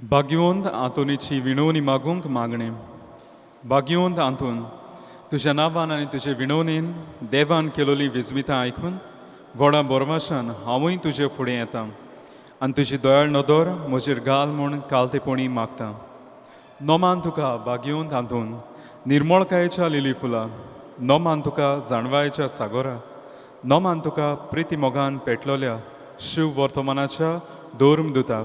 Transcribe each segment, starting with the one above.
भाग्यवंत आंतोनीची विणवणी मागूंक मागणें. भाग्यवंत आंतोन, तुज्या नांवान आनी तुजे विणवणेन देवान केलोली विजमितां आयकून व्हडा बोरवाशान हांवूय तुजे फुडें येता आनी तुजी दयाळ नदर म्हजेर घाल म्हूण कालतेपणी मागता. नोमान तुका भाग्यवंत आंतोन, निर्मळकायेच्या लिली फुलां, नोमान तुका जाणवायेच्या सागोरा, नोमान तुका प्रिती मोगान पेटलोल्या शिव वर्तमानाच्या धर्मदुता.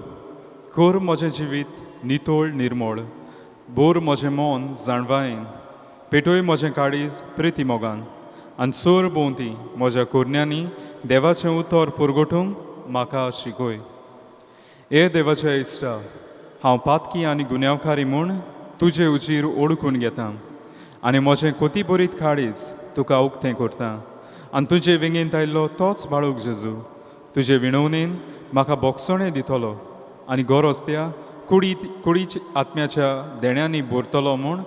कर म्हजें जिवीत नितळ निर्मळ, बोर म्हजें मन जाणवायेन, पेटय म्हजें काळीज प्रिती मोगान आनी सोर भोंवती म्हज्या कोरण्यांनी देवाचें उतर पुरगोटूंक म्हाका शिकय. हे देवाच्या इश्टा, हांव पातकी आनी गुन्यांवकारी म्हूण तुजे उजीर ओळखून घेता आनी म्हजें कोतीबरीत काळीज तुका उक्तें करता आनी तुजे वेंगेंत आयिल्लो तोच बाळूक जेजू तुजे विणवणेन म्हाका बोगसणें दितलो आनी गरज त्या कुडी कुडीच आत्म्याच्या देण्यांनी भरतलो म्हूण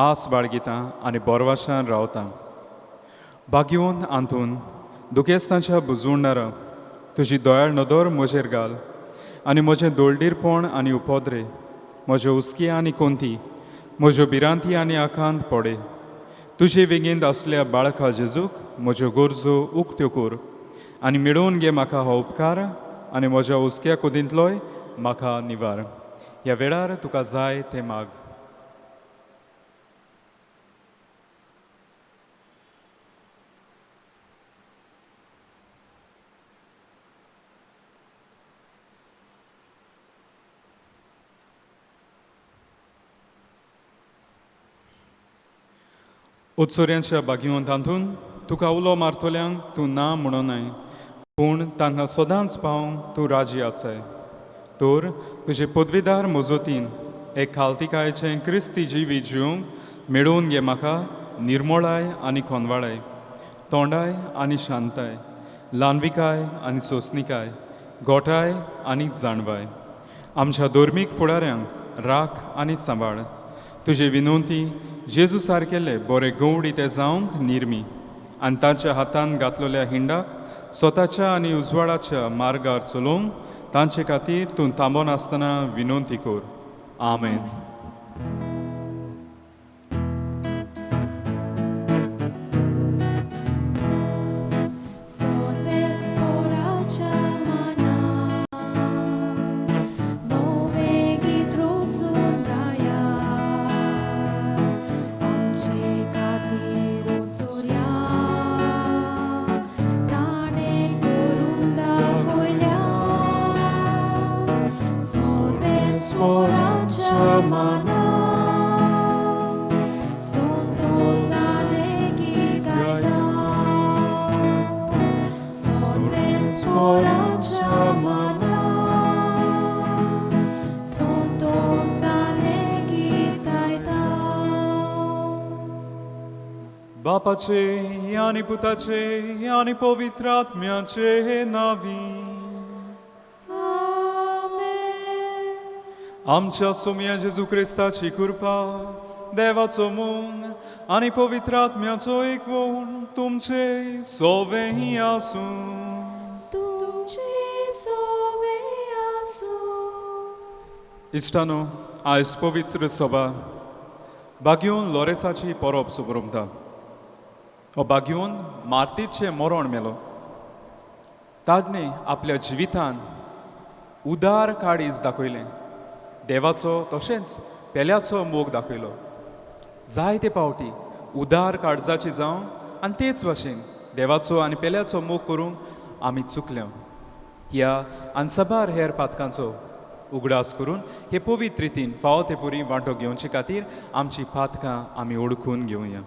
आस बाळगिता आनी बोरवाशान रावता. भाग्यवंत आंतून, दुखेस्तांच्या बुजवणारा, तुजी दयाळ नदर म्हजेर घाल आनी म्हजें दोळडीरपण आनी उपद्रे, म्हज्यो हुस्की आनी कोंती, म्हज्यो भिरांती आनी आकांत पडे. तुजे वेगेंत आसल्या बाळका जेजूक म्हज्यो गरजो उक्त्यो कर आनी मेळोवन घे म्हाका हो उपकार आनी म्हज्या हुस्क्या कोदींतलोय म्हाका निवार. ह्या वेळार तुका जाय तें माग. उत्सुऱ्यांच्या भाग्यवंत तातूंत तुका उलो मारतल्यांक तूं ना म्हणोनाय, पूण तांकां सदांच पावंक तूं राजी आसाय. तर तुजे पदवीदार मजतीन एक खालतिकायेचें क्रिस्ती जिवीत जिवंक मेळोवन घे म्हाका निर्मोळाय आनी खोनवाळाय, तोंडाय आनी शांताय, ल्हानविकाय आनी सोंसणिकाय, गोठाय आनी जाणवाय. आमच्या धर्मीक फुडाऱ्यांक राख आनी सांबाळ. तुजे विनवती जेजू सारकेले बरे गवडी ते जावंक निर्मी आनी तांच्या हातान घातलेल्या हिंडाक स्वताच्या आनी उजवाडाच्या मार्गार चलोवंक तांचे खातीर तूं थांबनासतना विनवती कर. आमेन. सोर्वेस्पोराच्या मनान नवें गीत रचून गायात, आमचे खातीर उत्सुर्या ताणें करून दाखयल्या. सोर्वेस्पोराच्या मनान संतोषाने गीत गायता. सोर्वेस्पोराच्या मनान संतोषाने गीत गायता. बापाचे आनी पुताचे आनी पवित्र आत्म्याचे नावी. आमेन. आमच्या सोम्या जेजू क्रिस्ताची कृपा, देवाचो मोग आनी पवित्र आत्म्याचो एकवण तुमचे सोवें आसूं. तुमचे सोवे आसूं. इश्टानो, आयज पवित्र सभा बागयोन लोरेसाची परब सुबरमता. हो बागयोन मार्तीचें मरण मेलो. ताणें आपल्या जिवितान उदार काळीज दाखयलें, देवाचो तशेंच पेल्याचो मोग दाखयलो. जायते पावटी उदार काळजाची जावं आनी तेच भाशेन देवाचो आनी पेल्याचो मोग करूंक आमी चुकल्या. ह्या आनी साबार हेर पातकांचो उगडास करून हे पवित्र रितीन फावो ते पुरी वांटो घेवचे खातीर आमची पातकां आमी ओळखून घेवया.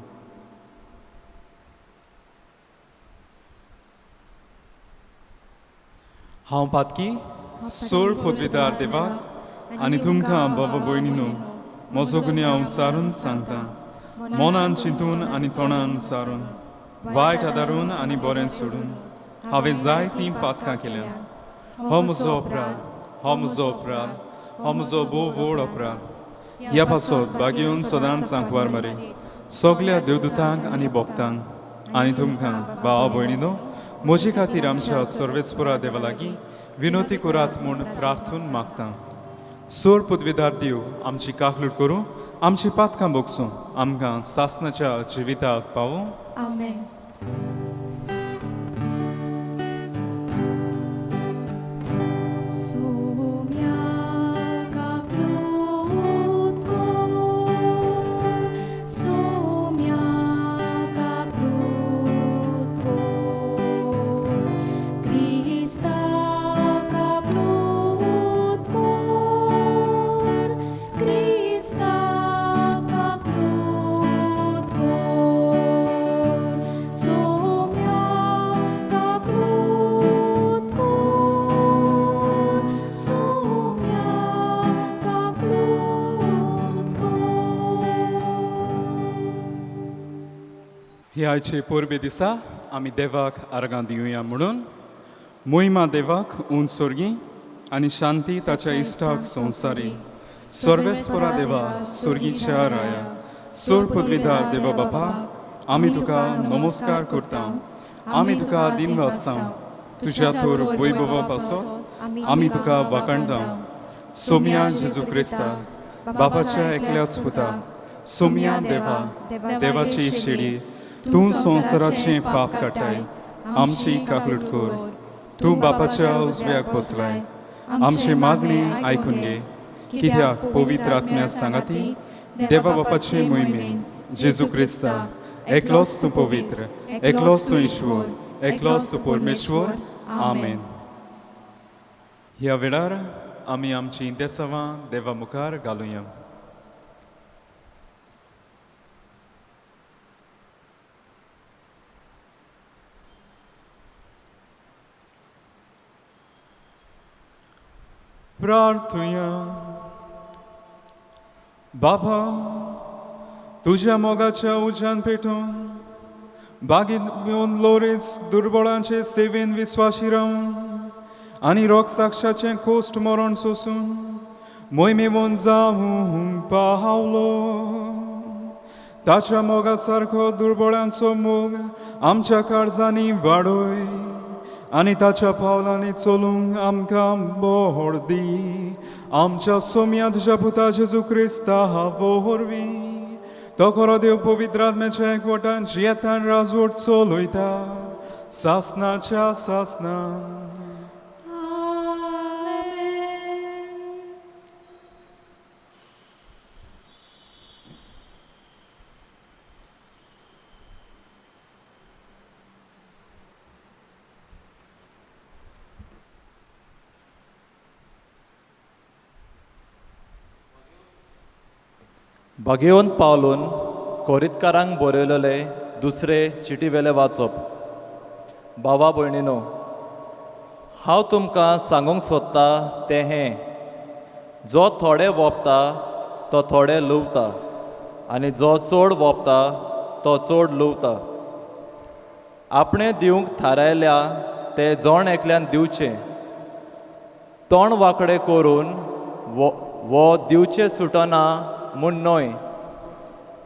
हांव पातकी सोळ पदवीदार देवाक आनी तुमकां बाबा भयणीनो म्हजो गुन्यांव चारून सांगता. मनान चिंतून आनी तोंडान सारून, वायट आदारून आनी बरें सोडून हांवें जायतीं पातकां केल्या. हो म्हजो अपराध, हो म्हजो अपराध, हो म्हजो भोव व्हड अपराध. ह्या पासत बागेवन सदांच सांकवार मारी सगल्या देवदूतांक आनी भक्तांक आनी तुमकां भावा भयणीनो म्हजे खातीर आमच्या सर्वेस्परा देवा लागीं विनोती करात म्हूण प्रार्थून मागता. सोर पदवीदार देव आमची काकलूट करूं, आमची पातकां भोगसूं, आमकां सासनाच्या जिविताक पावूं. आमेन. सोम्या काकलूट कोर, सोम्या काकलूट कोर, क्रिस्ता काकलूट कोर, क्रिस्ता काकलूट कोर, सोम्या काकलूट कोर, सोम्या काकलूट कोर. ही आयचे परबे दिसा आमी देवाक आर्गां दिवया म्हणून मोहिमा देवाक उंच सोर्गी आनी शांती ताच्या इश्टाक संवसारी. सर्वेस्परा देवा, सुर्गीच्या राया, सोर पदवीदार देवा बापा, आमी तुका नमस्कार करता, आमी तुका दिन वाचता. तुज्या थोर वैभवा पासो आमी तुका वाखाणता. सोम्या जेजू क्रिस्ता, बापाच्या एकल्याच पुता, सोम्या देवा, देवाची शिडी, तूं संवसाराचें पाप काडटाय, आमची काकलूट कर. तूं बापाच्या उजव्याक बसलाय, आमची मागणी आयकून घे. कित्याक पवित्र आत्म्या सांगाती देवा बापाचे मोहिमेन जेजू क्रिस्ता, एकलोच तूं पवित्र, एकलोच तूं ईश्वर, एकलोच तूं परमेश्वर. आमेन. ह्या वेळार आमी आमची इंतेसांवां देवा मुखार घालुया. प्रार्थुया. बाबा, तुज्या मोगाच्या उज्यान पेटून बागीत येवन लोरेंस दुर्बळांचे सेवेन विस्वाशी रावन आनी रोग साक्षाचें कोश्ट मरण सोसून मोहिमेवन जावूंक पावलो. ताच्या मोगा सारको दुर्बळांचो मोग आमच्या काळजांनी वाडय आनी ताच्या पावलांनी चलूंक आमकां बोड दी. आमच्या सोम्या तुज्या पुता जेजू क्रिस्ता वरवीं. तो खरो देव पवित्र आत्म्याच्या एकवटान जियेतान राजवट चलयता सासनाच्या सासना. आमेन. भागेवन पावलून कोरितकारांक बरयलेले दुसरे चिटीवेले वाचप. भावा भयणीनो, हांव तुमकां सांगूंक सोदता तें हें, जो थोडे वोपता तो थोडे लुवता आनी जो चड वोपता तो चड लुवता. आपणें दिवंक थारायल्या तें जण एकल्यान दिवचें. तोंड वांकडें करून वो दिवचें सुटना म्हूण न्हय,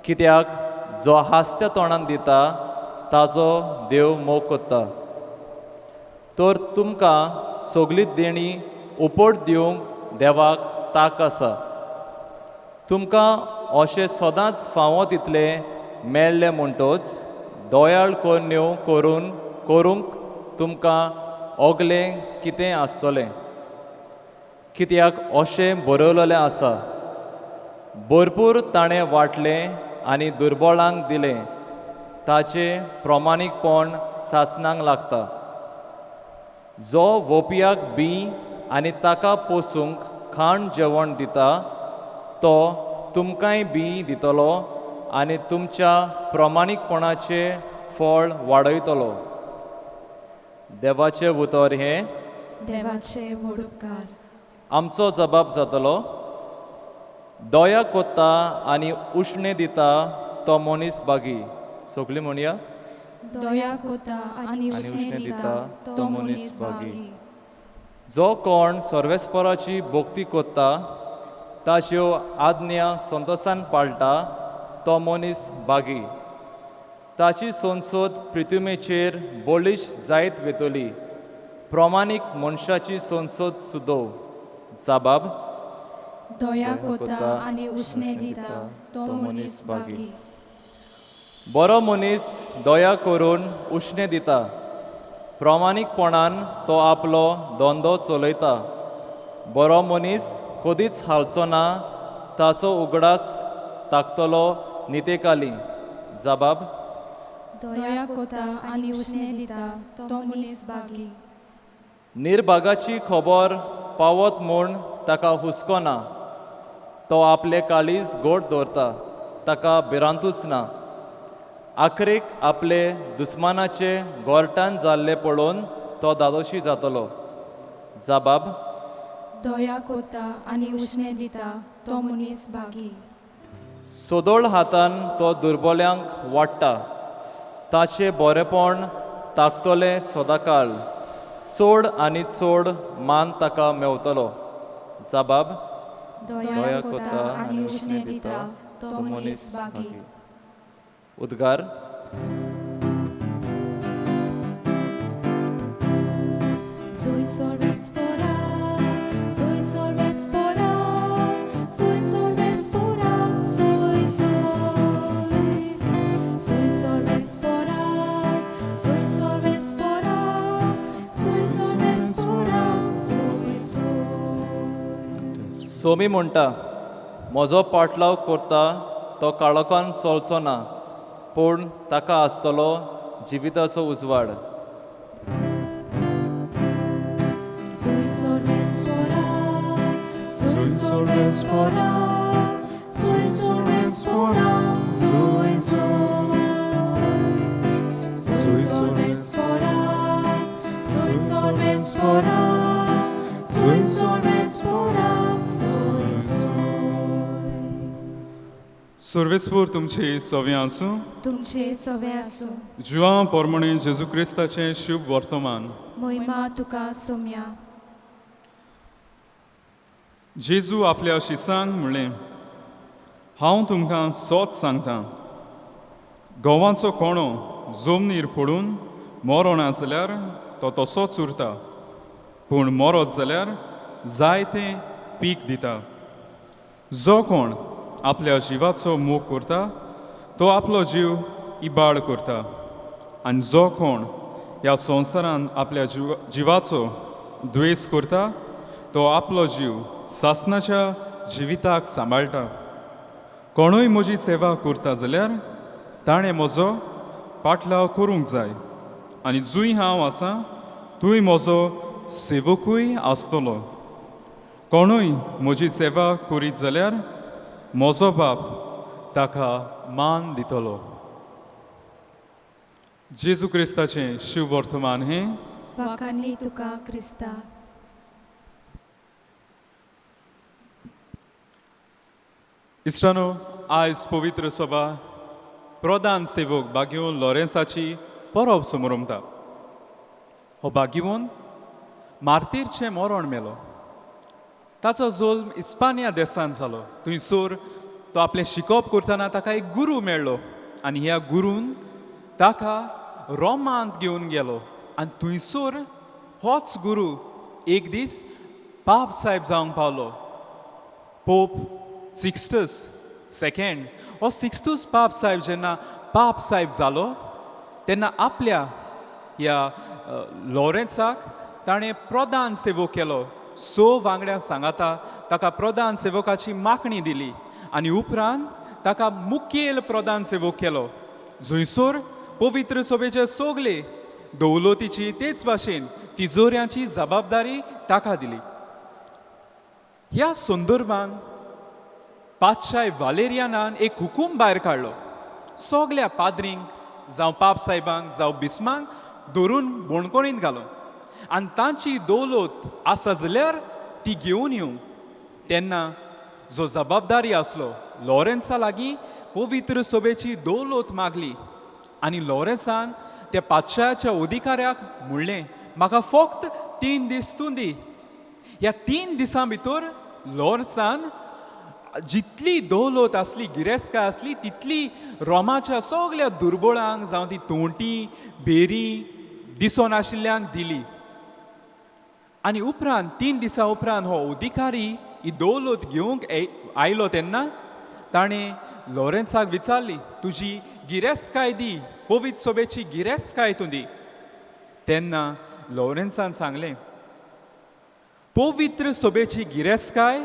कित्याक जो हांसत्या तोंडान दिता ताजो देव मोग कोत्ता. तर तुमकां सगळी देणी उपट दिवंक देवाक ताक आसा. तुमकां अशें सदांच फावो तितलें मेळ्ळें म्हणटच दोयाळ करण्यो करून करूंक तुमकां ओगलें कितें आसतलें. कित्याक अशें बरयलेलें आसा, भरपूर ताणें वांटलें आनी दुर्बळांक दिलें, ताचें प्रमाणीकपण सासणाक लागता. जो वोपयाक बी आनी ताका पोसूंक खाण जेवण दिता तो तुमकांय बी दितलो आनी तुमच्या प्रमाणीकपणाचें फळ वाडयतलो. देवाचें उतर हें. देवाचे व्हड उपकार. आमचो जबाब जातलो, दया कोत्ता आनी उश्णें दिता तो मनीस बागी. सगळीं म्हणया, दया कोता आनी उश्णें दिता तो मनीस भागी. जो कोण सर्वेस्पराची भक्ती कोत्ता, ताच्यो आज्ञा संतोसान पाळटा तो मनीस बागी. ताची संसद प्रिथुमेचेर बळिश्ट जायत वेतली. प्रमाणीक मनशाची संसद सुदोव. जबाब, दया कोता आनी उश्णें दिता तो मनीस भागी. बरो मनीस दया करून उश्णें दिता, प्रामाणीकपणान तो आपलो धंदो चलयता. बरो मनीस कदीच हालचो ना, ताचो उगडास ताकतलो नितेकाली. जबाब दया कोता आनी उश्णें दिता तो मनीस भागी. निर्भागाची खबर पावत म्हूण ताका हुस्को ना, तो आपले काळीज गोड दवरता, ताका भिरांतूच ना. आखरेक आपले दुस्मानाचे गोरटान जाल्ले पळोवन तो दादोशी जातलो. जबाब दया कोता आनी उश्णें दिता तो मनीस भागी. सोदोळ हातान तो दुर्बल्यांक वाडटा, ताचें बरेपण ताकतलें सदांकाळ, चड आनी चड मान ताका मेवतलो. जबाब दया कोता आनी उश्णें दिता तो मनीस भागी. उद्गार Soy sorvespora, soy sorvespora, soy soy. Soy sorvespora, soy sorvespora, soy sorvespora, soy soy. Somi म्हणटा, म्हजो पाटलाव करता तो काळोखान चलचो ना, पूण ताका आसतलो जिविताचो उजवाड. Soy sorvespora, soy sorvespora, soy sorvespora, soy soy. Soy sorvespora, soy sorvespora, soy sorvespora, soy soy. सर्वेस्पूर तुमची सोवी आसूं. तुमचे सवे आसूं. जुआं पोरमणे जेजू क्रिस्ताचें शुभ वर्तमान. मोहिमा तुका सोम्या. जेजू आपल्या शिसांक म्हणलें, हांव तुमकां सोत सांगता, गंवाचो कोणो जमनीर पडून मरोण आसल्यार तो तसोच उरता, पूण मरत जाल्यार जायतें पीक दिता. जो कोण आपल्या जिवाचो मोग करता तो आपलो जीव इबाड करता, आनी जो कोण ह्या संवसारांत आपल्या जिवाचो द्वेस करता तो आपलो जीव सासनाच्या जिविताक सांबाळटा. कोणूय म्हजी सेवा करता जाल्यार ताणें म्हजो पाटलाव करूंक जाय, आनी जूय हांव आसा तूंय म्हजो सेवकूय आसतलो. कोणूय म्हजी सेवा करीत जाल्यार म्हजो बाप ताका मान दितलो. जेजू क्रिस्ताचें शिव वर्तमान हें. वाखाणनी तुका क्रिस्ता. इश्टानो, आयज पवित्र सभा प्रधान सेवक बागिवन लॉरेन्साची परब समरमता. हो बागिवन मार्तीरचें मरण मेलो. ताचो जोल्म इस्पानिया देसान जालो. थंयसर तो आपलें शिकोवप करतना ताका एक गुरू मेळ्ळो आनी ह्या गुरून ताका रोमांत घेवन गेलो, आनी थंयसर होच गुरू एक दीस पाप साहेब जावंक पावलो. पोप सिक्स्टस सेकेंड हो सिक्स्तूस पाप साहेब जेन्ना पाप साहेब जालो तेन्ना आपल्या ह्या लॉरेन्साक ताणें प्रधान सेवक केलो. स वांगड्या सांगाता ताका प्रधान सेवकाची मागणी दिली आनी उपरांत ताका मुखेल प्रधान सेवक केलो. जंयसर पवित्र सभेचे सगळे दौलतीची तेच भाशेन तिजोऱ्यांची जबाबदारी ताका दिली. ह्या संदर्भान पातशाय वालेरियानान एक हुकूम भायर काडलो, सगल्या पाद्रींक जावं पाप साहेबांक जावं बिस्मांक धरून बोणकोणींत घालो आनी तांची दौलत आसा जाल्यार ती घेवन येवं. तेन्ना जो जबाबदारी आसलो लॉरेन्सा लागीं पवित्र सभेची दौलत मागली आनी लॉरेन्सान त्या पातशायाच्या अधिकाऱ्याक म्हणलें, म्हाका फक्त 3 दीस तूं दी. ह्या 3 दिसां भितर लॉरेन्सान जितली दौलत आसली, गिरेस्तकाय आसली, तितली रोमाच्या सगल्या दुर्बळांक जावं ती तोंटी बेरी दिसनाशिल्ल्यांक दिली. आनी उपरांत 3 दिसां उपरांत हो अधिकारी ही दौलत घेवंक आयलो तेन्ना ताणें लॉरेन्साक विचारली, तुजी गिरेस्तकाय दी, पवित्र सोबेची गिरेस्तकाय तूं दी. तेन्ना लॉरेन्सान सांगलें, पवित्र सोबेची गिरेस्तकाय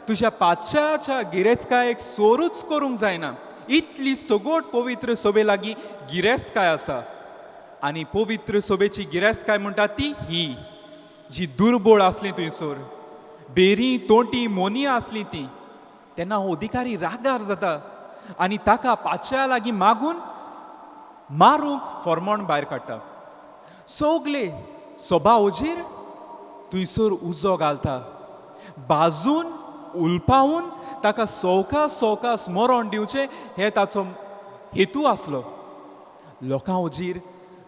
तुज्या पातशाच्या गिरेस्तकायेक सोरूच करूंक जायना, इतली सगोट पवित्र सोबे लागीं गिरेस्तकाय आसा. आनी पवित्र सोबेची गिरेस्तकाय म्हणटा ती ही जी दुर्बळ आसली थंयसर, बेरी तोंटी मोनी आसली ती. तेन्ना हो अधिकारी रागार जाता आनी ताका पातशा लागीं मागून मारूंक फॉर्मोण भायर काडटा. सगले सोबा हुजीर थंयसर उजो घालता, बाजून उलपावन ताका सवकास सवकास मरण दिवचें हे ताचो हेतू आसलो. लोकां हुजीर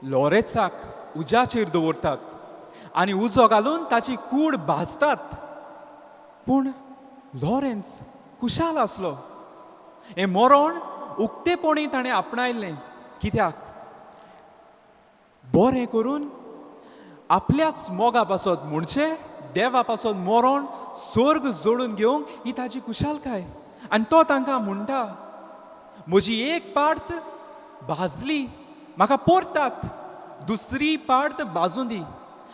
लॉरेन्साक उज्याचेर दवरतात आनी उजो घालून ताची कूड भाजतात. पूण लॉरेन्स खुशाल आसलो. हें मरण उक्तेपणी ताणें आपणायल्लें, कित्याक बरें करून आपल्याच मोगा पासत म्हणचे देवा पासत मरण स्वर्ग जोडून घेवंक ही ताजी खुशालकाय. आनी तो तांकां म्हणटा, म्हजी एक पार्त भाजली, म्हाका पोरतात, दुसरी पार्त भाजूं दी.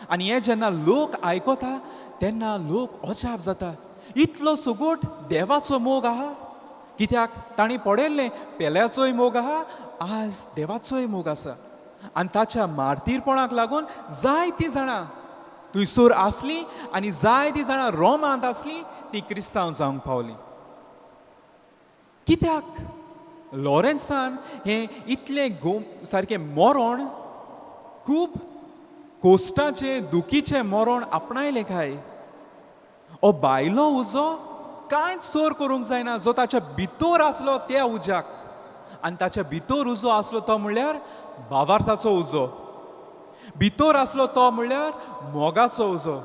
आनी हें जेन्ना लोक आयकता तेन्ना लोक अजाप जाता, इतलो सुगोट देवाचो मोग आहा. कित्याक तांणी पळयल्लें पेल्याचोय मोग आहा, आज देवाचोय मोग आसा. आनी ताच्या मार्तीरपणाक लागून जायतीं जाणां थंयसर आसलीं आनी जायतीं जाणां रोमांत आसलीं तीं क्रिस्तांव जावंक पावलीं. कित्याक लॉरेन्सान हें इतलें गोम सारकें मरण, खूब कोश्टाचें दुखीचें मरण आपणायलें काय? हो बायलो उजो कांयच सोर करूंक जायना जो ताच्या भितर आसलो त्या उज्याक. आनी ताच्या भितर उजो आसलो तो म्हणल्यार भावार्थाचो उजो, भितर आसलो तो म्हणल्यार मोगाचो उजो,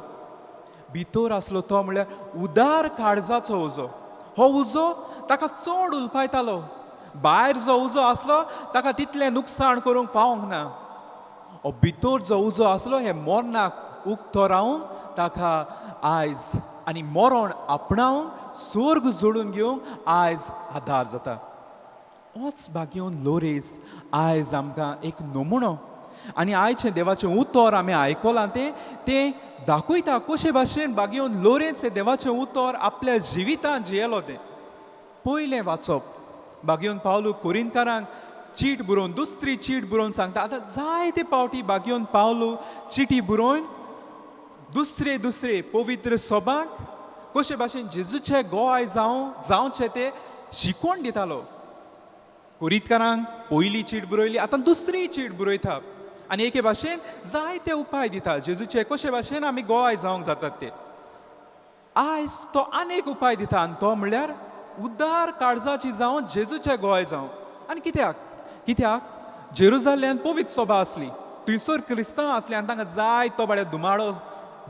भितर आसलो तो म्हणल्यार उदार काळजाचो उजो. हो उजो ताका चड उलपायतालो. भायर जो उजो आसलो ताका तितलें नुकसाण करूंक पावोंक ना. हो भितर जो उजो आसलो हे मरणाक उक्तो रावूंक ताका आयज आनी मरण आपणावंक स्वर्ग जोडून घेवंक आयज आदार जाता. होच भाग्योन लोरेस आयज आमकां एक नमुनो. आनी आयचें देवाचें उतर आमी आयकलां तें तें दाखयता कशे भाशेन भाग्योन लोरेंस हें देवाचें उतर आपल्या जिवितांत जियेलो. तें पयलें वाचप भाग्योन पावलू कोरिंतकारांक चीट बरोवन, दुसरी चीट बरोवन सांगता. आतां जायते पावटी भाग्योन पावलू चिटी बरोवन दुसरे दुसरे पवित्र सभाक कशे भाशेन जेजूचे गोवाय जावं जावचें तें शिकवण दितालो. कोरितकारांक पयली चीट बरयली, आतां दुसरी चीट बरयता आनी एके भाशेन जायते उपाय दिता जेजूचे कशे भाशेन आमी गोवाय जावंक जातात ते. आयज तो आनीक उपाय दिता आनी तो म्हणल्यार उदार काळजाची जावन जेजूचे गोवाय जावं. आनी कित्याक कित्याक जेरुजाल्यान पवित्र सभा आसली, थंयसर क्रिस्तांव आसले आनी तांकां जाय तो बाड्या धुमाळो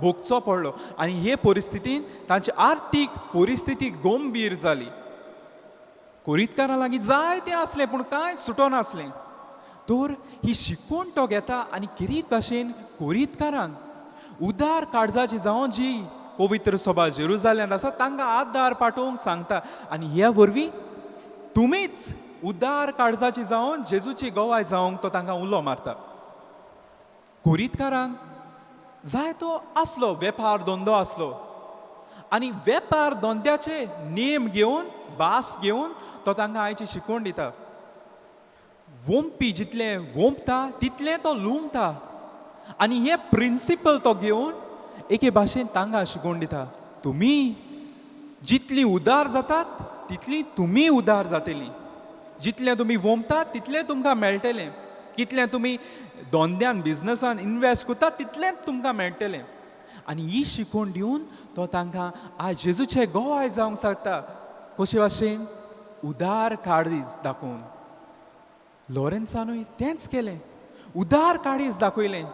भोगचो पडलो. आनी हे परिस्थितीन तांची आर्थीक परिस्थिती गंभीर जाली. कोरितकारां लागीं जायतें आसलें पूण कांय सुटोनासलें. तर ही शिकवण तो घेता आनी किरीत भाशेन कोरितकारांक उदार काळजाची जावन जी पवित्र सभा जेरुजाल्यांत आसा तांकां आदार पाठोवंक सांगता. आनी ह्या वरवीं तुमीच उदार काळजाची जावन जेजूची गवाय जावंक तो तांकां उलो मारता. कोरितकारांक जाय तो आसलो वेपार धंदो आसलो आनी वेपार धंद्याचे नेम घेवन भास घेवन तो तांकां आयची शिकवण दिता. वोंपी जितलें वोंपता तितलें तो लुंवता आनी हें प्रिंसिपल तो घेवन एके भाशेन तांकां शिकवण दिता, तुमी जितली उदार जातात तितली तुमी उदार जातली, जितलें तुमी वोंपतात तितलें तुमकां मेळटलें, कितलें तुमी धंद्यान बिजनसान इनवेस्ट करतात तितलेंच तुमकां मेळटलें. आनी ही शिकवण दिवन तो तांकां आज जेजूचे गोवाय जावंक सांगता. कशे भाशेन उदार काळीज दाखोवन. लॉरेन्सानूय तेंच केलें, उदार काळीज दाखयलें.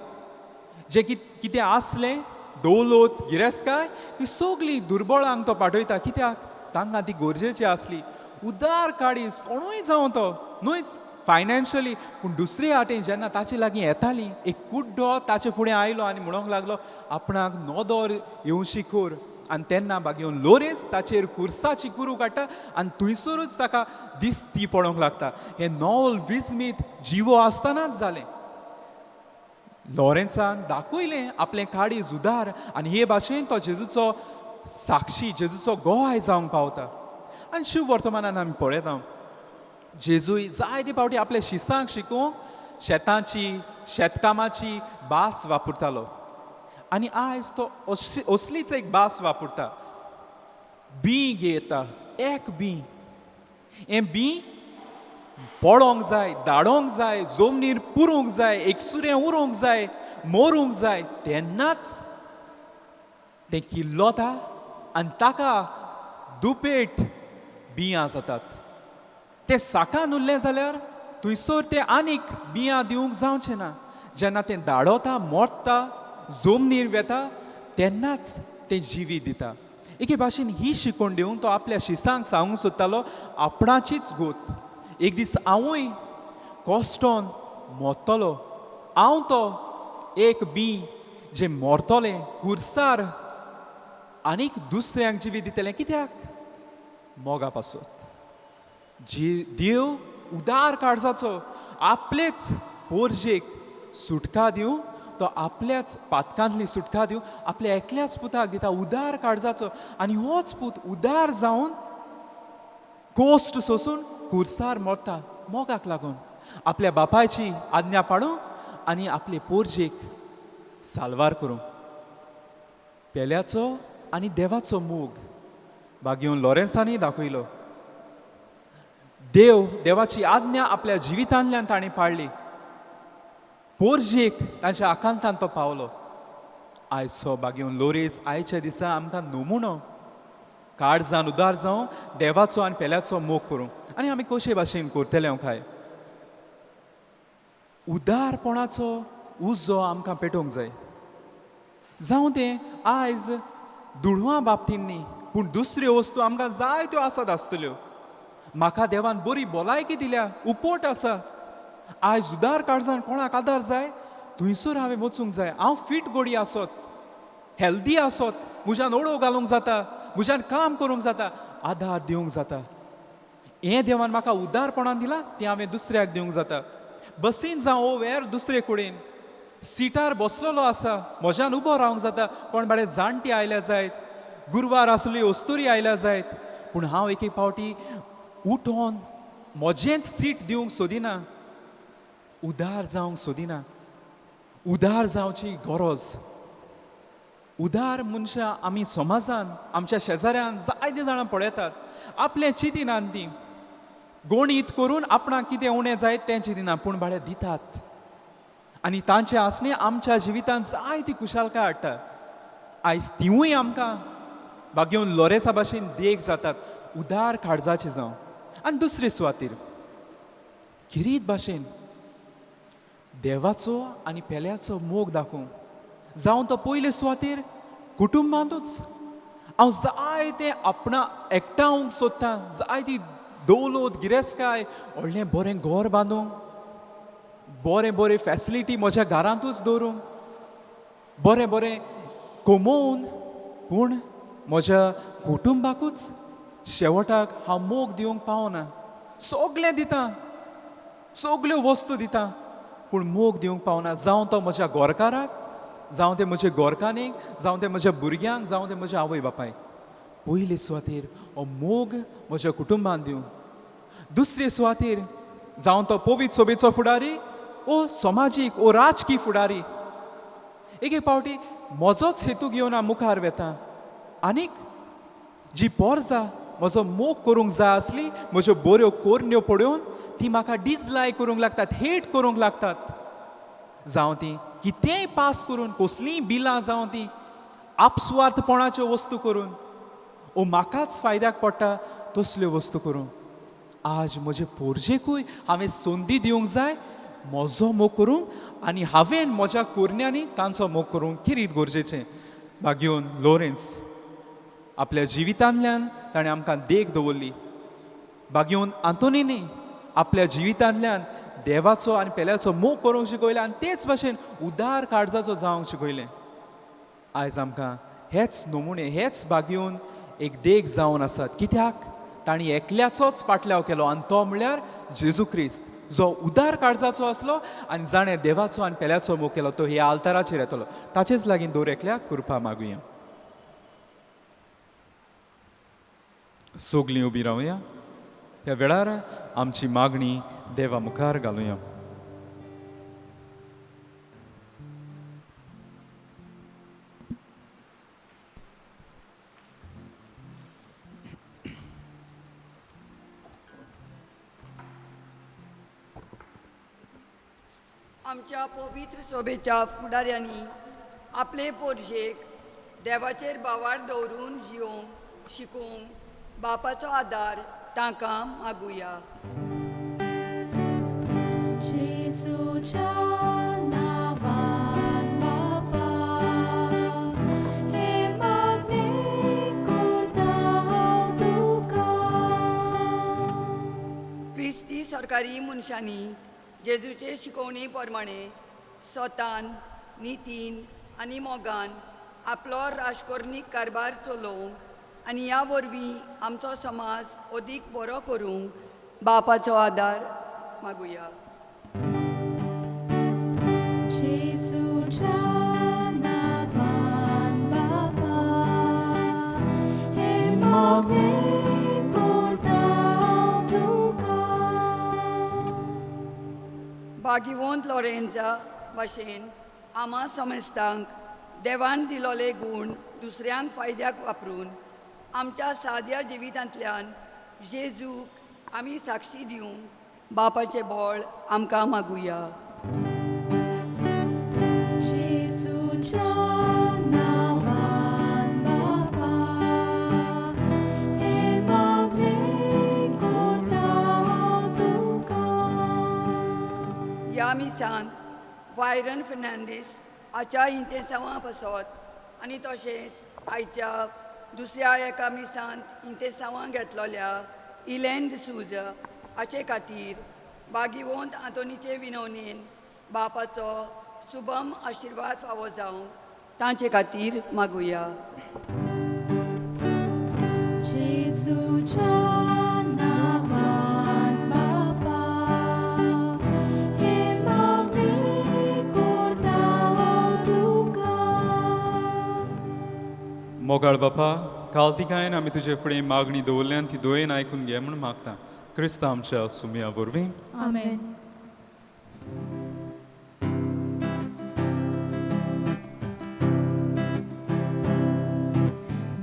जें कितें आसलें दौलत गिरेस्तकाय ती सगळी दुर्बळांक तो पाठयता, कित्याक तांकां ती गरजेची आसली. उदार काळीज कोणूय जावं तो न्हूच फायनान्शियली, पूण दुसरे वाटेन जेन्ना ताचे लागीं येताली एक कुड्डो ताचे फुडें आयलो आनी म्हणूंक लागलो आपणाक नदर येवशी कर. आनी तेन्ना बागेवन लोरेंस ताचेर कुर्साची कुरू काडटा आनी थंयसरूच ताका दिसती पडोवंक लागता. हें नवल विस्मीत जिवो आसतनाच जालें. लॉरेन्सान दाखयलें आपलें काळीज उदार आनी हे भाशेन तो जेजूचो साक्षी, जेजूचो गोवाय जावंक पावता. आनी शिव वर्तमानान आमी पळयता जेजूय जायते फावटी आपल्या शिसांक शिकोवंक शेतांची, शेतकामाची भास वापरतालो आनी आयज तो असलीच एक भास वापरता. बीं घेता, एक बीं, हें बीं पडोंक जाय, दाडोंक जाय, जमनीर पुरूंक जाय, एकसुरें उरूंक जाय, मरूंक जाय, तेन्नाच तें किल्लोता आनी ताका दुपेट बियां जातात. तें साकान उरलें जाल्यार थंयसर तें आनीक बियां दिवंक जावचें ना. जेन्ना तें दाडोता, मोडटा, जमनीर वेता तेन्नाच तें जिवीत दिता. एके भाशेन ही शिकवण दिवन तो आपल्या शिसांक सांगूंक सोदतालो आपणाचीच गोत. एक दीस हांवूय कश्टोन मोत्तलो, हांव तो एक बीं जें मोरतलें कुर्सार आनीक दुसऱ्यांक जिवीत दितलें. कित्याक? मोगा पासत. जी देव उदार काळजाचो आपलेच पोरजेक सुटका दिवन, तो आपल्याच पातकांतली सुटका दिवन आपल्या एकल्याच पुताक दिता, उदार काळजाचो. आनी होच पूत उदार जावन कोश्ट सोसून कुर्सार मरता मोगाक लागून, आपल्या बापायची आज्ञा पाडूं आनी आपले पोरजेक साल्वार करूं. पेल्याचो आनी देवाचो मोग बागेवन लॉरेन्सांनी दाखयलो. देव, देवाची आज्ञा आपल्या जिवितांतल्यान ताणें पाळ्ळी. पोरजेक ताच्या आकांतान तो पावलो. आयचो बागेवन लोरेज आयच्या दिसा आमकां नमुनो काळजान उदार जावं, देवाचो आनी पेल्याचो मोग करूं. आनी आमी कशे भाशेन करतले हांव काय उदारपणाचो उजो आमकां पेटोवंक जाय. जावं तें आयज दुडवां बाबतीन न्ही, पूण दुसऱ्यो वस्तू आमकां जायत्यो आसात आसतल्यो. म्हाका देवान बरी भलायकी दिल्या, उपोट आसा. आयज उदार काळजान कोणाक आदार जाय थंयसर हांवें वचूंक जाय. हांव फीट गोडी आसत, हेल्दी आसत, म्हज्यान ओडो घालूंक जाता, म्हज्यान काम करूंक जाता, आदार दिवंक जाता. हें देवान म्हाका उदारपणान दिलां तें हांवें दुसऱ्याक दिवंक जाता. बसीन जावं ओ वेर दुसरे कडेन सिटार बसलेलो आसा, म्हज्यान उबो रावंक जाता. कोण बाडे जाणटी आयल्या जायत, गुरवार आसली अस्तुरी आयल्या जायत, पूण हांव एक एक फावटी उठोन म्हजेंच सीट दिवंक सोदिना, उदार जावंक सोदिना. उदार जावची गरज. उदार मनशां आमी समाजान आमच्या शेजाऱ्यान जायते जाणां पळयतात, आपलें चिंतिनात ती गणीत करून आपणाक कितें उणें जायत तें चिंतिना, पूण बाळे दितात. आनी तांचें आसणें आमच्या जिवितांत जायती खुशालकाय हाडटा. आयज तिवूय आमकां बागेवन लोरेसा भाशेन देख जातात, उदार काळजाचे जावं. आनी दुसरे सुवातीर खेरीत भाशेन देवाचो आनी पेल्याचो मोग दाखोवंक जावं तो पयले सुवातेर कुटुंबांतूच. हांव जायतें आपणा एकठावंक सोदतां, जायती दौलत, गिरेस्तकाय, व्हडलें बरें घर बांदूंक, बरें बरें फॅसिलिटी म्हज्या घरांतूच दवरूंक, बरें बरें कमोवन, पूण म्हज्या कुटुंबाकूच शेवटाक हांव मोग दिवंक पावना. सगलें दिता, सगल्यो वस्तू दिता, पूण मोग दिवंक पावना. जावं तो म्हज्या गोरकाराक, जावं तें म्हजे गोरकानीक, जावं तें म्हज्या भुरग्यांक, जावं तें म्हज्या आवय बापायक. पयले सुवातेर हो मोग म्हज्या कुटुंबान दिवं. दुसरे सुवातेर जावं तो पवित्र सोबेचो फुडारी ओ समाजीक ओ राजकी फुडारी, एक एक फावटी म्हजोच हेतू घेवन हांव मुखार वेता आनीक जी पोरजा म्हजो मोग करूंक जाय आसली, म्हज्यो बऱ्यो कोरण्यो पळोवन ती म्हाका डिजलायक करूंक लागतात, हेट करूंक लागतात. जावं ती कितेंय पास करून, कसलींय बिलां जावं ती आपसुवार्थपणाच्यो वस्तू करून ओ म्हाकाच फायद्याक पडटा तसल्यो वस्तू करून, आज म्हजे पोरजेकूय हांवें संदी दिवंक जाय म्हजो मोग करूंक आनी हांवें म्हज्या कोरण्यांनी तांचो मोग करूंक किरीत गरजेचें. बागेवन लोरेन्स आपल्या जिवितांतल्यान ताणें आमकां देख दवरली. बागेवन आंतोनीनी आपल्या जिवितांतल्यान देवाचो आनी पेल्याचो मोग करूंक शिकयलें आनी तेच भाशेन उदार काळजाचो जावंक शिकयलें. आयज आमकां हेच नमुने, हेच बागेवन एक देख जावन आसात. कित्याक तांणी एकल्याचोच पाटल्याव केलो आनी तो म्हळ्यार जेजू क्रिस्त, जो उदार काळजाचो आसलो आनी जाणें देवाचो आनी पेल्याचो मोग केलो. तो ह्या आल्ताराचेर येतलो. ताचेच लागीं दर एकल्याक कृपा मागुया. सगलीं उबी रावया. ह्या वेळार आमची मागणी देवा मुखार घालुया. आमच्या पवित्र सोबेच्या फुडाऱ्यांनी आपले पोरजेक देवाचेर बावार दवरून जियोंक शिकोवंक बापाचो आदार तांकां मागुया. जेजूच्या नांवान बापा, हें मागणें करता हांव तुका. क्रिस्ती सरकारी मनशांनी जेजूचे शिकोवणी प्रमाणे स्वतान, नितीन आनी मोगान आपलो राजकोर्नीक कारभार चलोवंक आनी ह्या वरवीं आमचो समाज अदीक बरो करूंक बापाचो आदार मागुया. जेजूच्या नांवान बापा, हें मागणें करता हांव तुका. बागिवंत लॉरेन्जा भाशेन आमा समेस्तांक देवान दिलोले गूण दुसऱ्यांक फायद्याक वापरून आमच्या साद्या जिवितांतल्यान जेजूक आमी साक्षी दिवंक बापाचें बळ आमकां मागुया. जेजूच्या नांवान बापा, हें मागणें करता हांव तुका. ह्या मिसान वायरन फर्नांडीस हाच्या इंतेसांवा पासत आनी तशेंच आयच्या दुसऱ्या एका मिसांत इंतेसांवां घेतलोल्या इलॅन डिसूजा हाचे खातीर बागिवंत आंतोनीचे विनवणेन बापाचो सुबम आशिर्वाद फावो जावंक तांचे खातीर मागुया. जेजूच्या नांवान बापा, हें मागणें करता हांव तुका. मोगाळ बापा, कालतिकायन आमी तुजे फुडें मागणी दवरल्यान ती दोयेन आयकून घे म्हूण मागता, क्रिस्तांव आमच्या सुमया वरवीं. आमेन.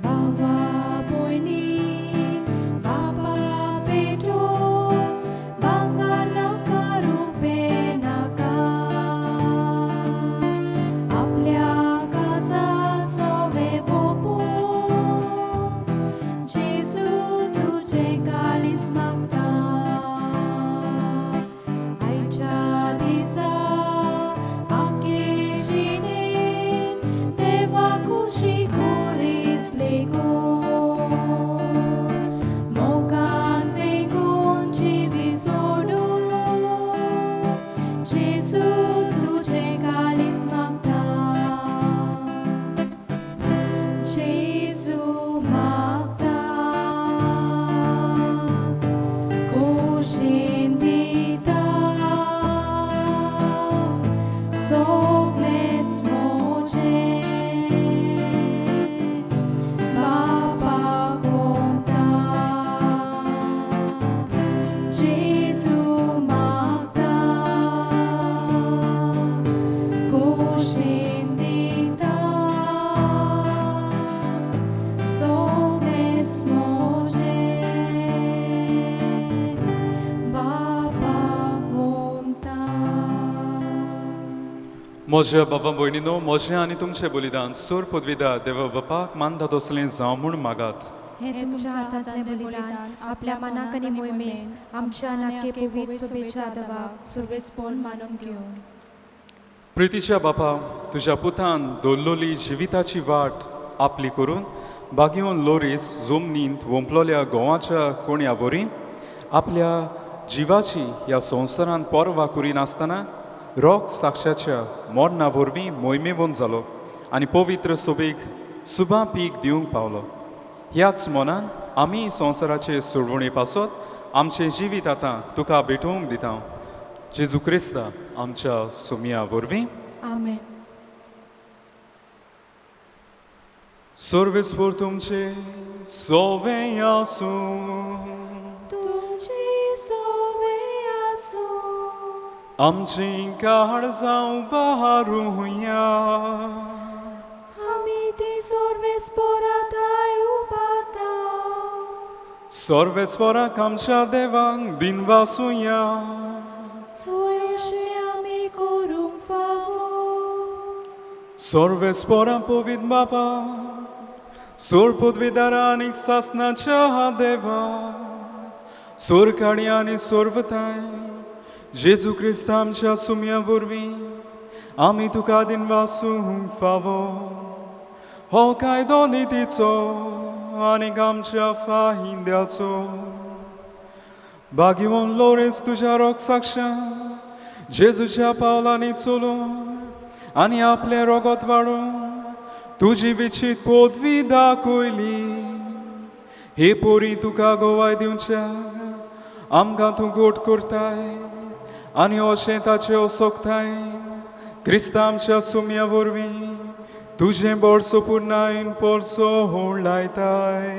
बाबा भयणी, बाबा पेटो, भांगर नाका, रुपें नाका, आपल्या काजा सोवे पोपो, जेजू तुजें कालीस मागता. आयच्या दिसा आखे जिणेंत देवा खुशी करीस लेगून, मोगान वेगून जिवीत सोडून, जेजू तुजें कालीस मागता. जेजू मागता, खोशेन दिता सगलेंच म्हजें, बापाक ओंपता. जेजू मागता, खोशेन दिता सगलेंच म्हजें, बापाक ओंपता. म्हज्या बाबा भयणीनो, म्हजें आनी तुमचें बलिदान सूर पदवीदार देवा बापाक मानता तसलें जावं म्हूण मागात. हें तुमच्या हातांतलें बलिदान आपल्या मनाक आनी मोहिमेन आमच्या नाके पवित्र सोबेच्या दवाक सुरवेसपण मानून घेवन. प्रितीच्या बापा, तुज्या पुतान दवरलोली जिविताची वाट आपली करून बागेवन लोरीस जमनींत वोंपलोल्या गोवाच्या कोण्या वरी आपल्या जिवाची ह्या संवसारांत पर्वा करिनासतना रोग साक्षाच्या मरणा वरवीं मोहिमेवंत जालो आनी पवित्र सोबेक सुबा पीक दिवंक पावलो. ह्याच मनान आमी संवसाराचे सोडवणे पासत आमचें जिवीत आतां तुका भेटोवंक दिता, जेजू क्रिस्ता आमच्या सुमया वरवीं. आमेन. सर्वेस्पोर तुमचे सोवे आसूं. तुमची सोवे आसूं. आमची काळजां उबारुया. आमी ती सोर्वेस्पोराताय उबारता. सर्वेस्पोराक आमच्या देवाक दिनवासुया. होय, अशें आमी करूंक फावो. सर्वेस्पोरा पवित्र बापा, सोर पदवीदारा आनी सासनाच्या देवा, सोरकाडी आनी सोरवताय जेजू क्रिस्त आमच्या सुम्या वरवीं आमी तुका दिनवासूंक फावो. हो कायदो नितीचो आनी आमच्या फाहिंद्याचो. भाग्यवन लोरेंस तुज्या रोग साक्षान जेजूच्या पावलांनी चलून आनी आपलें रोगत वाडून तुजी विचीत पदवी दाखयली. हे पोरी तुका गोवाय दिवच्या आमकां तूं गोट करताय आनी अशें ताचें असोकताय क्रिस्ता आमच्या सुम्या वरवीं तुजें बोडसो पुर्णायन पोरसो लायताय.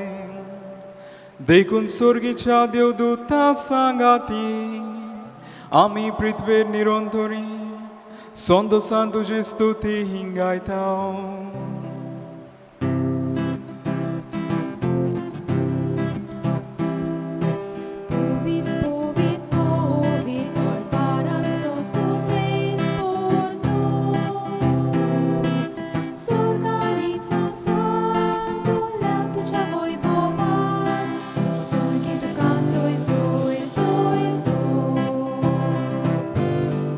देखून सोर्गीच्या देवदूता सांगाती आमी पृथ्वेर निरंतरी संतोसान तुजी स्तुती हिंगायता. Povit, povit, povit, olparanचो सुवेस्पोर तूं. स्वर्गानी संवसार फुलला तुज्या वैभवान. स्वर्गी तुका सोय सोय सोय सोय.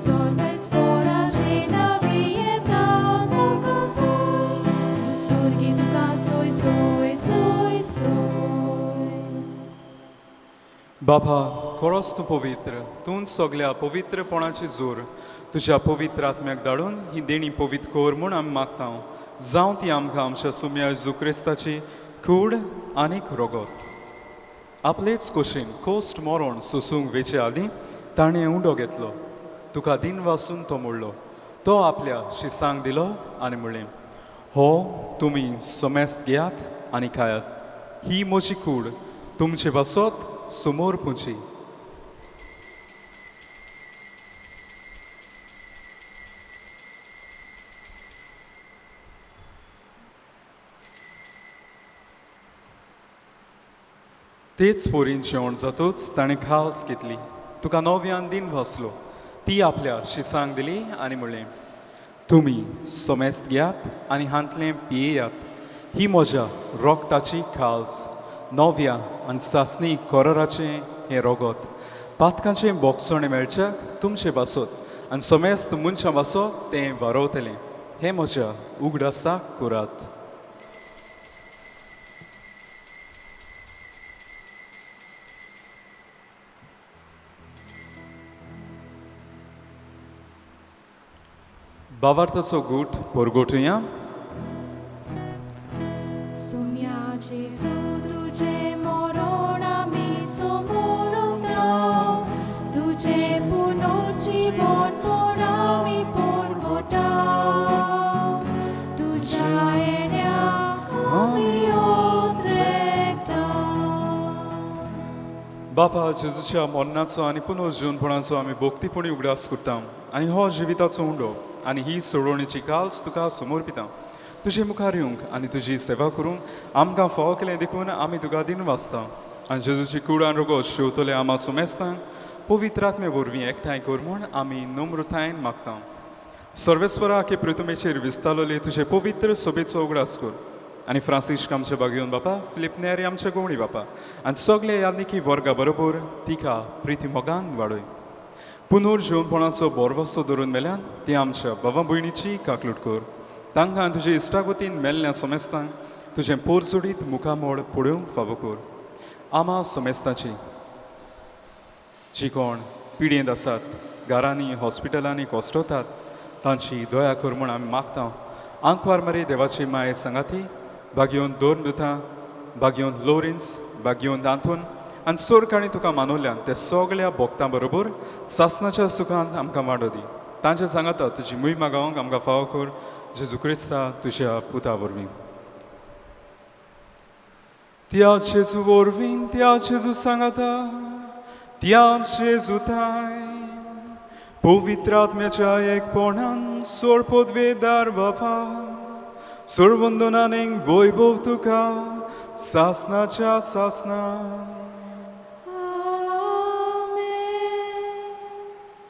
सर्वेस्पोराचे नांवी येता तुका सोय. स्वर्गी तुका सोय सोय सोय सोय. बाबा, खरोच तूं पवित्र, तूं सगल्या पवित्रपणाची जोर. तुज्या पवित्र आत्म्याक धाडून ही देणी पवित्र कर म्हूण आमी मागता, जावं ती आमकां आमच्या सुम्या जेजू क्रिस्ताची कूड आनीक रोगत. आपलेच कुशीन कोस्ट मरण सोसूंक वेचे आदीं ताणें उंडो घेतलो, तुका दिन वासून तो मोडलो, तो आपल्या शिसांक दिलो आनी म्हणलें, हो तुमी सोमेस्त घेयात आनी खायात. ही म्हजी कूड तुमचे पासत समोर पुची. तेच पोरीन जेवण जातूच ताणें खाल्स घेतली, तुका नव्यान दिन भासलो, ती आपल्या शिसांक दिली आनी म्हणलें, तुमी सोमेस्त घेयात आनी हांतलें पियेयात. ही म्हज्या रोगताची खाल्स, नव्या आनी सासणी कोरराचें हें रोगत. पातकांचें बोगसणें मेळच्याक तुमचें बासत आनी सोमेस्त मनशां बासत तें वारोवतलें. हें म्हज्या उगडासाक करात. बावार्थाचो गूट परगोटुया. सुम्या जेजू तुजें मरण आमी समोरता, तुजें पुनर्जीवनपण आमी परगटा. तुज्या येण्याक आमी ओत्रेता. बापा, जेजूच्या मरणाचो आनी पुनर्जीवनपणाचो आमी भक्तीपणी उगडास करता आनी हो जिविताचो उंडो आनी ही सोडवणीची काल्स तुका समर्पिता. तुजे मुखार येवंक आनी तुजी सेवा करूंक आमकां फावो केलें देखून आमी तुका दिन वाचता. आनी जेजूची कूड आनी रोगो शेवतले आमा सुमेस्तांक पवित्र आत्मे वरवीं एकठांय कर म्हूण आमी नम्रतायेन मागता. सर्वेस्वरा, के पृथुमेचेर विस्तारलेले तुजे पवित्र सोबेचो उगडास कर आनी फ्रांसिस्क आमचे बागयोन बापा, फिलीप नेरी आमचे गोवणी बापा आनी सगळे यादनिकी वर्गा बरोबर तिका प्रिती मोगान वाडय. पुनर्जीवनपणाचो बोरवसो धरून मेल्यान ती आमच्या बाबा भयणीची काकलूट कर. तांकां तुजे इश्टागतीन मेल्ल्या सोमेस्तांक तुजें पोरजोडीत मुखामोड पळोवंक फावो कर. आमा सोमेस्ताची जी कोण पिडयेंत आसात, घरांनी हॉस्पिटलांनी कोश्टवतात, तांची दया कर म्हूण आमी मागता. आंकवार मारी देवाची माये सांगाती. भाग्यवंत दोन भाग्यवंत लोरेन्स, भाग्यवंत आंतोन आनी सोरकाणी तुका मानवल्यान त्या सगळ्या भोक्तां बरोबर सासनाच्या सुखांत आमकां वाडो दी. तांचे सांगाता तुजी मुय मागावंक आमकां फावो कर, जेजू क्रिस्ता तुज्या पुता वरवीं. त्या जेजू वरवीं, त्या जेजू सांगाता, त्या जेजू ताय पवित्र आत्म्याच्या एकपणान सोर पदवेदार बापा सोरवंदनान वैभव तुका सासनाच्या सासना.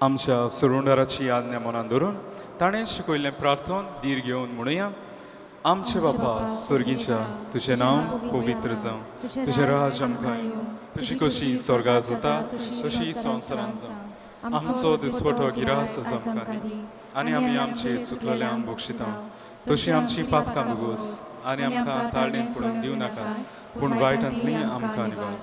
आमच्या सुरुंडाराची आज्ञा मनान धरून ताणें शिकयल्लें प्रार्थन धीर घेवन म्हणुया. आमचे बापा स्वर्गीच्या, तुजें नांव पवित्र जावं, तुजें राज आमकां येवं, तुजी कशी स्वर्गार जाता तशी संवसारांत जावं. आमचो दिसपटो गिरास आमकां दी आनी आमी आमचे चुकलेल्यांक बक्षिता तशी आमची पातकां भोगोस आनी आमकां ताळणेन पडून दिवं नाका, पूण वायटांतली आमकां निवार.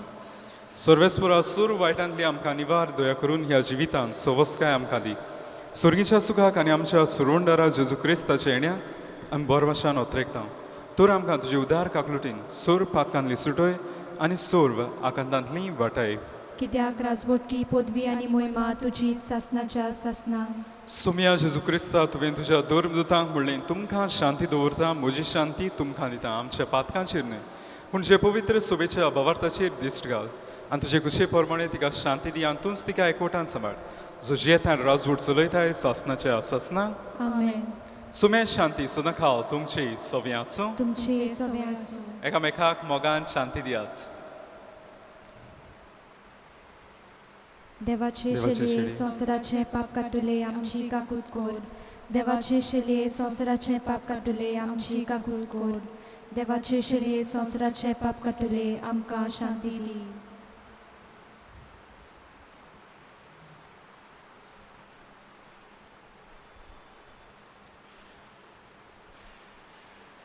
सर्वेस्परा सूर वायटांतली आमकां निवार, दया करून ह्या जिवितांत सवस्काय आमकां दी. स्वर्गीच्या सुखाक आनी आमच्या सुरुंडारा जेजू क्रिस्ताच्या येण्या आमी बोरवाशान ओतरेकता. तर आमकां तुजे उदार काकलुटीन सोर पातकांतली सुटय आनी सोर्व आकांतांतली वाटाय. कित्याक राजबोधकी पदवी आनी मोहिमा तुजी सासनाच्या सासना. सोम्या जेजू क्रिस्ता, तुवें तुज्या धर्मदूतांक म्हणलें, तुमकां शांती दवरता, म्हजी शांती तुमकां दिता. आमच्या पातकांचेर न्हय पूण जे पवित्र सोबेच्या भावार्थाचेर दिश्ट घाल आनी तुजे कुशे प्रमाणे तिका शांती दी आनी तूंच तिका एकवटान सांबाळ, जो जियेता आनी राजवट चलयताय सासनाच्या सासना. आमेन. सुम्या शांती सदां खाल तुमची सोव्यां आसूं, तुमची सोव्यां आसूं. एकामेकाक मोगान शांती दियात. देवाचे शेलये संवसाराचें पाप काडटले आमची काकूत कोर. देवाचे शेलये संवसाराचें पाप काडटले आमची काकूत कोर. देवाचे शेलये संवसाराचें पाप काडटले आमकां शांती दी.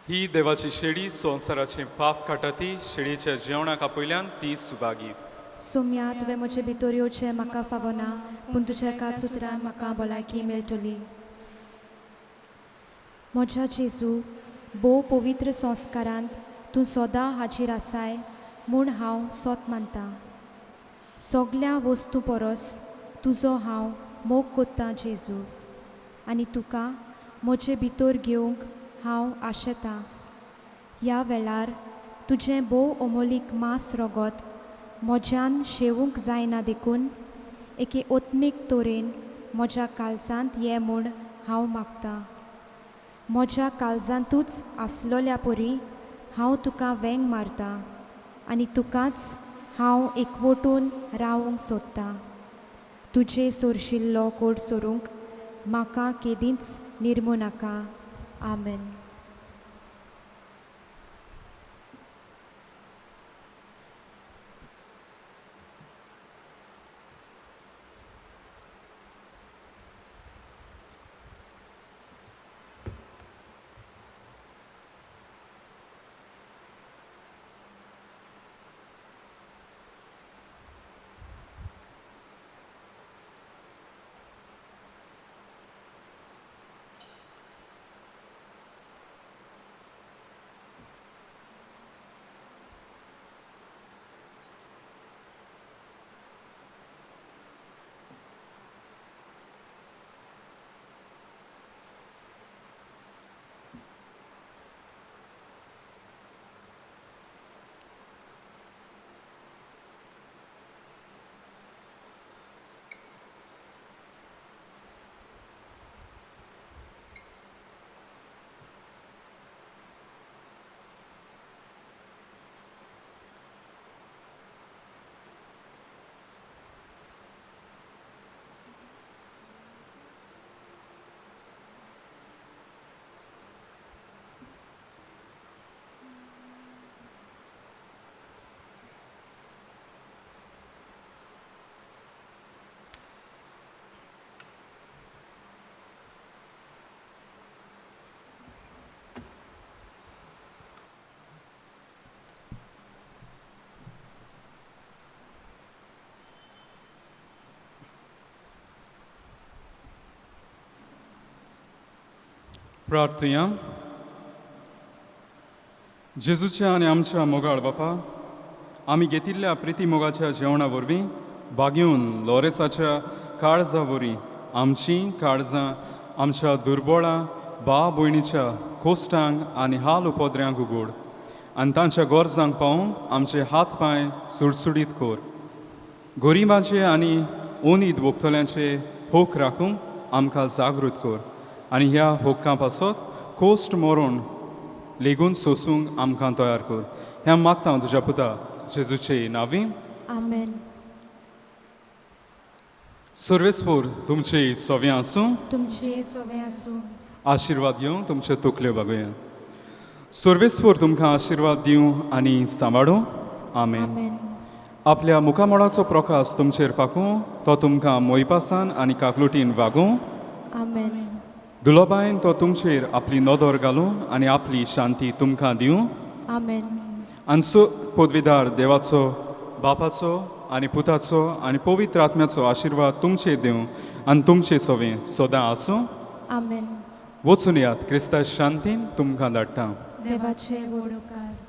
ही देवाची शेडी संवसाराचें पाप काडटा ती शेडीच्या जेवणाक आपयल्यान ती सुभागी. सोम्या, तुवें म्हजे भितर येवचें म्हाका फावना, पूण तुज्या एकाच उतरान म्हाका भलायकी मेळटली. म्हज्या जेजू, भोव पवित्र संस्कारांत तूं सदां हाजीर आसाय म्हूण हांव सोत मानतां. सगल्या वस्तू परस तुजो हांव मोग कोत्तां जेजू, आनी तुका म्हजे भितर घेवंक हांव आशेतां. ह्या वेळार तुजें भोव अमोलीक मांस रगत म्हज्यान शेवूंक जायना देखून एके ओत्मीक तरेन म्हज्या काळजांत ये म्हूण हांव मागतां. म्हज्या काळजांतूच आसलोल्या परी हांव तुका वेंग मारतां आनी तुकाच हांव एकवटून रावूंक सोदतां. तुजे सोरशिल्लो कोड सोरूंक म्हाका केदींच निर्मू नाका. आमेन. प्रार्थुया. जेजूच्या आनी आमच्या मोगाळ बापा, आमी घेतिल्ल्या प्रिती मोगाच्या जेवणा वरवीं बागेवन लोरेसाच्या काळजा वरवीं आमचीं काळजां आमच्या दुर्बोळां भाव भयणीच्या कोश्टांक आनी हाल उपद्र्यांक उगोड आनी तांच्या गरजांक पावूंक आमचे हात पांय सुडसुडीत कर. गरिबांचे आनी ओनीद भोगतल्यांचे होक राखूंक आमकां जागृत कर आनी ह्या होकां पासत कोश्ट मरोण लेगून सोसूंक आमकां तयार कर. हें मागता हांव तुज्या पुता जेजूचे नांवी. आमेन. सर्वेस्पोर तुमचे सव्यां आसूं. तुमचे सोवे आसूं. आशिर्वाद दिवं तुमच्यो तकल्यो बागोया. सर्वेस्पोर तुमकां आशिर्वाद दिवं आनी सांबाळूं. आमेन. आमेन. आपल्या मुखामळाचो प्रकाश तुमचेर फाकूं, तो तुमकां मोयपासान आनी काकलुटीन वागूं. आमेन. दुलोबायन तो तुमचेर आपली नदर घालूं आनी आपली शांती तुमकां दिवं. आमेन. आनी सो पदवीदार देवाचो, बापाचो आनी पुताचो आनी पवित्र आत्म्याचो आशिर्वाद तुमचेर दिवं आनी तुमचे सवें सदां आसूं. आमेन. वचून यात, क्रिस्ता शांतीन तुमकां धाडटा. देवाचे व्हड उपकार.